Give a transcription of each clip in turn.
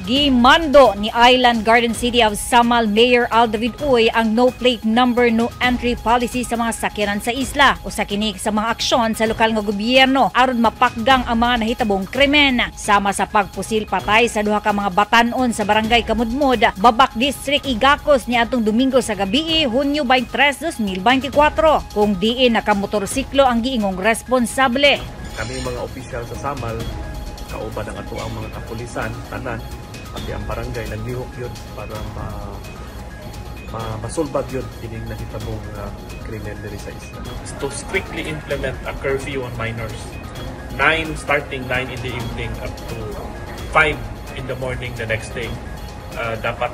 Gimando ni Island Garden City of Samal Mayor Al David Uy ang no plate number, no entry policy sa mga sakyanan sa isla. Usa kini sa mga aksyon sa lokal nga gobyerno aron mapakgang ang mga nahitabong krimen. Sama sa pagpusil patay sa duha ka mga batanon sa Barangay Kamudmod, Babak District, Igacos niadtong Domingo sa gabi, Hunyo 23, 2024. Kung diin nakamotorsiklo ang giingong responsable. Kami mga opisyal sa Samal, kauban ang ato ang mga kapulisan, tanan, pati ang barangay, naglihok yun para masulbad yun kining nahitabong krimen diri sa isla. To strictly implement a curfew on minors. 9 starting 9 in the evening up to 5 in the morning the next day. Dapat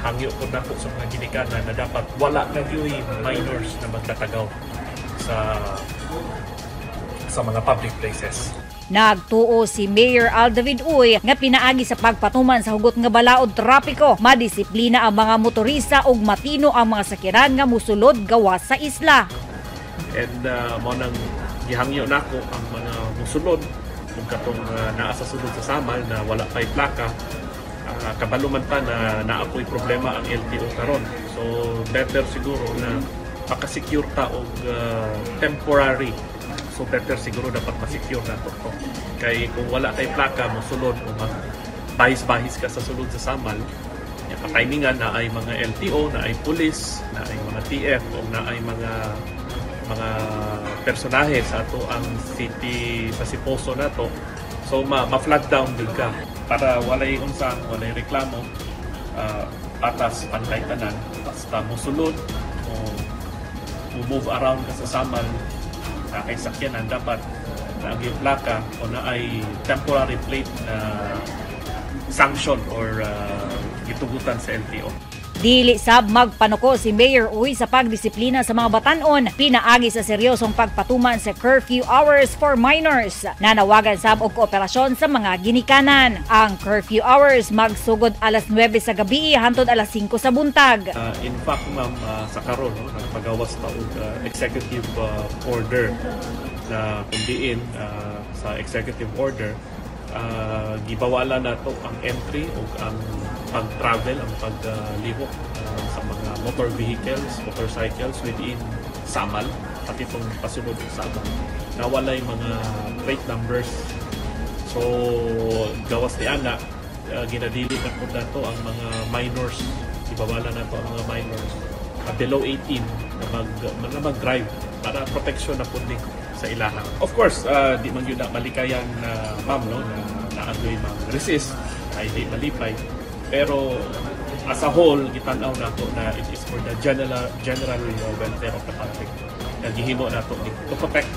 hangyo ko na po sa mga ginikanan na dapat wala na gyuy minors na magtatagaw sa mga public places. Nagtuo si Mayor Al David Uy nga pinaagi sa pagpatuman sa hugot nga balaod trapiko, madisiplina ang mga motorista ug matino ang mga sakyanan nga musulod gawas sa isla. And mao nang gihangyo nako ang mga musulod ug katong naa sa sulod sa Samal na wala pay plaka, kabalo man ta na naa po'y problema ang LTO karon. So better siguro na makasecure ta og temporary. So better siguro dapat ma-secure nato to. Kay kung wala kay plaka mosulod o mag bahis-bahis ka sa sulod sa Samal, ya katimingan na ay mga LTO, na ay police, na ay mga TF o na ay mga personahe sa ato ang city sa Siposo nato. So ma-flag down gyud ka para walay unsa, walay reklamo, patas pantay tanan basta mosulod o move around ka sa Samal na kay sakyanan, dapat na ang plaka o na ay temporary plate na sanction or gitugutan sa LTO. Dili sab magpanuko si Mayor Uy sa pagdisiplina sa mga batanon pinaagi sa seryosong pagpatuman sa curfew hours for minors. Nanawagan sab og kooperasyon sa mga ginikanan. Ang curfew hours magsugod alas 9 sa gabi hantod alas 5 sa buntag. In fact, ma'am, sa karon, no, nagpagawas ta og executive order na kung diin sa executive order gibawalan nato ang entry ug ang pag-travel, ang paglihok sa mga motor vehicles, motorcycles within Samal, pati itong pasulod sa Samal, na walay mga plate numbers. So, gawas ni ana, ginadili na po nato ang mga minors, ibabala nato ang mga minors below 18 na mag-drive para protection na po ni sa ilaha. Of course, di man yun na malikayan na, ma'am, no, na naagoy mag-resist, ay di malipay. Pero as a whole, gitan-aw nato na it is for the general welfare of the public. Nagihimo nato ni to protect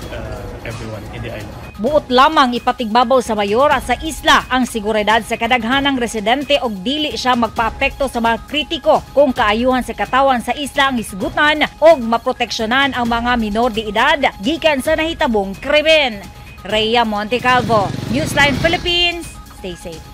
everyone in the island. Buot lamang ipatigbabaw sa mayor sa isla ang seguridad sa kadaghanang residente og dili siya magpaapekto sa mga kritiko kung kaayuhan sa katawan sa isla ang hisgutan og maproteksyonan ang mga minor de edad gikan sa nahitabong krimen. Rhea Montecalvo, Newsline Philippines. Stay safe.